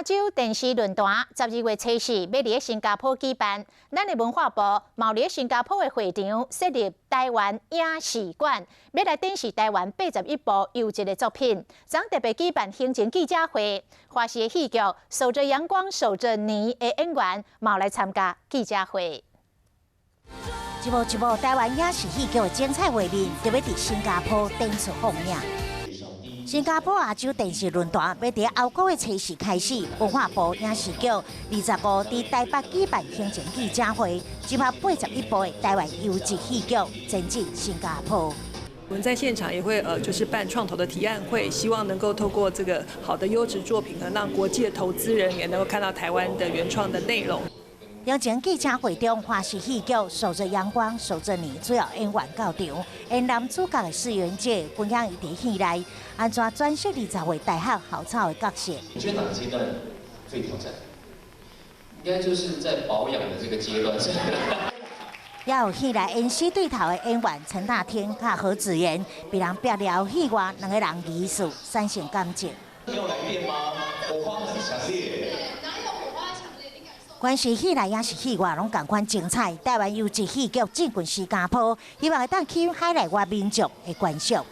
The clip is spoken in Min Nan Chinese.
亞洲電視論壇12月初四欲佇新加坡舉辦，咱的文化部嘛佇新加坡的會場設立台灣影視館，欲來展示台灣81部優質的作品。昨特別舉辦行前記者會，華視的戲劇《守著陽光守著你》的演員嘛來參加記者會。一幕一幕台灣影視戲劇的精彩畫面，就欲佇新加坡展出放映。新加坡亞洲電視論壇欲佇後個月初四開始，文化部影視局25佇台北舉辦行前記者會，集合81部的台灣優質戲劇前進新加坡。我們在現場也會就是辦創投的提案會，希望能夠透過這個好的優質作品，能讓國際的投資人也能夠看到台灣的原創的內容。行前記者會中，華視戲劇《守著陽光守著你》主要演員到場，演男主角的釋元介分享伊佇戲內按怎轉飾20歲大學校草的角色。你覺得哪個階段最挑戰？應該就是在保養的這個階段。也有戲內演死對頭的演員陳大天佮何子妍，被人逼了戲外兩个人疑似產生感情。你有來電嗎？火花很強烈。關係戲內抑是戲外，攏仝款精彩。台灣優質戲劇進軍新加坡，希望會當吸引海內外民眾的觀賞。